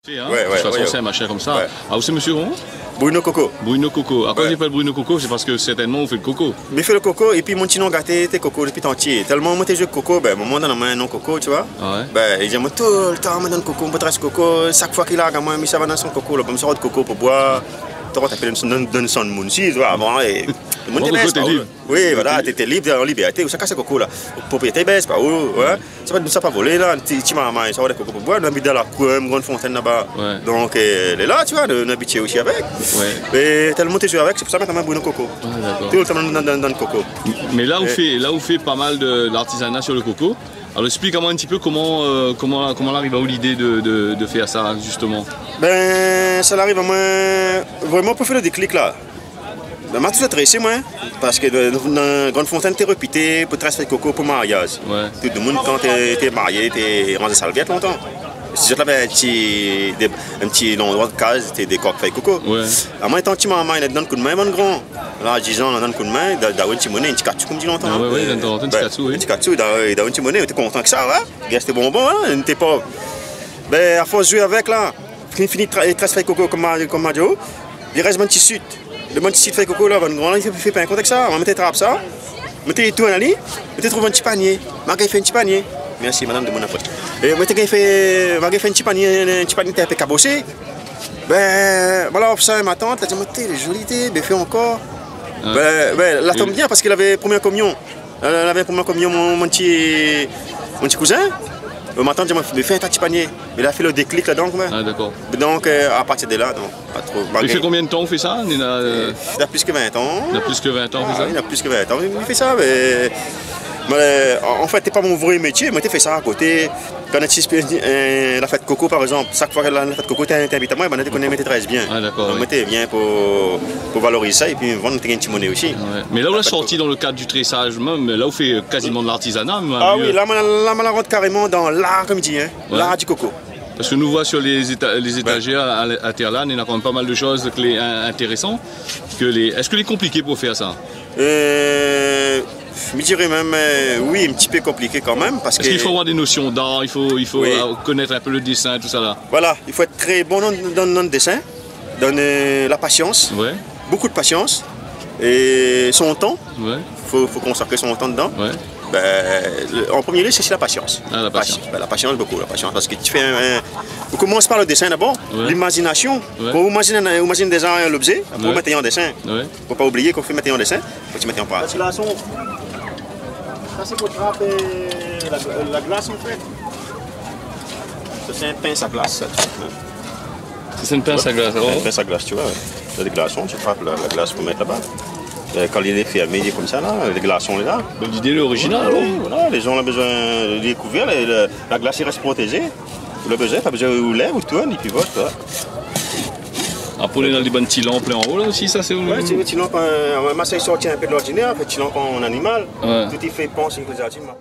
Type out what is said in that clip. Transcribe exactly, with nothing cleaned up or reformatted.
Sé, hein, ouais, ouais, soixante-cinq, ouais, machin konmsa. Ouais. Ah, ou sé mésyé koman ? Bruno Coco. Bruno Coco. Ouais. Akoz i apèl Bruno Coco ? Sé parske sèrtènman ou fé lo koko. Mi fé lo koko, épi mon ti non gaté té Coco dopi tan tié. Tèlman moin té zoué koko, bin, momon la donn amoin non Coco, tu vois. Ah ouais. Bin, li di amoin toultan, mi donn koko, mi très koko. Shak foi li larg amoin, mi sava dan son koko la, mi sort koko pou boir. Toultan, té apèl dan, dan, dan son moun si, tu vois, avan, é, lo moun té bèz pa ou. Oui, voilà, té, té lib, an libèrté, ou sa kas koko la. Propriétèr i bèz pa ou, ouais. Sa pa, sa pa volé la, ti, ti marmay, sa va dé koko pou boir, nou abit dan la kour, Grande Fontaine laba. Ouais. Donk, euh, lé la, tu vois, nou, nou abitié osi avèk. Ouais. É tèlman té zoué avèk, sé pou sa mintnan Bruno Coco. Ah, dakor. Toultan dan, dan, dan koko. Mé la ou fé, la ou fé pa mal de, d'artizana sur le coco. Alor, ésplik amoin in ti pé koman, euh, koman, koman la ariv aou lidé de, de, de fèr sa, zistoman. Bin, sa la ariv amoin vréman pou fé lo déklik la. Bin, ma touzour intérésé, moin, parske de, de, dan Grande Fontaine té répité pou très fèy koko pou mariaz. Ouais. Tout demoun, kan té, té marié, té ranz salvièt lontan. Si zot lavé in ti, dé, in ti landroi de kaz, té dékor fèy koko. Ouais. Amoin, étan ti marmay, la donn koudmin bann gran. La, dizon, la donn koudmin, da, daou in ti moné, in ti katsou, konm di lontan. Ah ouais, ouais, in ti katsou, oui. In ti katsou, da, daou in ti moné, té kontan èk sa, ouais. Gèt té bonbon, hein, nou té pov. Bin, afors zoué avèk la, fini, fini tra-, très fèy koko, konm ma, konm ma di aou, li rès bann ti sit. Lo bann ti sit fèy koko la, bann gran la, i fé, fé pa in kont èk sa. Moin té trap sa, moin té tourn ali, moin té trouv in ti panié. Ma gingn fé in ti panié. Mèrsi, madam, demoun apré. É moin té gingn fé, ma gingn fé in ti panié, in ti panié té in pé kabosé. Bin, voilà, sa, ma tant la di amoin, té, lé zoli, té, bin, fé ankor. Ah. Bin, bin, la tonm bien parske lavé promié kominion. La, la, lavé promié kominion mon, mon ti, mon ti kouzin. Lo matin, di amoin, mé fé in ta ti panié. Mé la fé lo déklik ladan, koi. Ah, dakor. Donk, euh, a partir de la, non, pa tro. Malgré... I fé konbien d'tan ou fé sa ? Néna, euh, euh, na plis ke vin tan. Na plis ke vin tan ou fé sa ? Ah oui, na plis ke vin tan. Mi fé sa, mé, mé, an, an fèt, sé pa mon vré métié. Moin té fé sa a koté. Kan néna in ti, euh, la fèt koko, par égzanp, shak foi la, la fèt koko, té, té invit amoin, bin, té koné, moin té très bien. Ah, dakor, oui. Donk, moin té vien pou, pou valoriz sa, épi vann, té gingn in ti moné osi. Ouais. Mé la ou la sorti dan lo kad du trésage mèm, la ou fé kaziman de l'artizana, mé... Ah oui, la, ma, la, ma la rant karéman dan lar, konm i di, hein. Ouais. Lar di koko. Parske nou voi sur lé zéta-, lé zétazèr a, a, atèr la, néna kan mèm pa mal de shoz ke lé, in-, intérésan, ke lé, èske lé konpliké pou fé sa ? Euh, mi diré mèm, euh, oui, in ti pé konpliké kan mèm, parske... Parske i fo avoir dé nosion d'ar, i fo, i fo, oui, euh, konèt in pé lo désin, tout sa la. Voilà, i fo èt trè bon dan, dan, dan lo désin, dan, euh, la pasians, ouais, bonpé de pasians, é son tan. Ouais. Fo, fo konsakré son tan dedan. Ouais. Bin, le, an promié lié, sé, sé la pasians. Ah, la pasians. Pasians. Bin, la pasians, bonpé, la pasians. Parske ti fé in, in, ou komans par lo désin dabor, ouais, limazinasion. Ouais. Kan ou imazine, ou imazine déza in lobzé, apré ou mèt an désin. Ouais. Fo pa oublié kan ou fé mèt an désin, fo ou mèt an pratik. Glason. Sa, sé pou trap la, la glas, an fèt. Sa, sé in pins a glas, sa, hein. Sa, sé in pins a glas, oh. In pins a glas, tu vois. Sé dé glason, ou trap la, la glas pou mèt laba. Euh, kan li lé fèrmé, li lé konmsa, la, lé glason lé la. Mé lidé lé orizinal, oui, alor. Voilà, lé zan la bezoin, lé kouvèr, la, la, la glas i rès protézé. Ou la bezoin, pa bezoin ou lèv, ou tourn, i pivot, koi. Apré, néna dé bann ti lanp la an-o la osi, sa sé... Ouais, sé dé ti lanp, euh, moin, sa i sort in pé de lordinèr, in ti lanp an animal. Ouais. Tout i fé pans in pé zartine.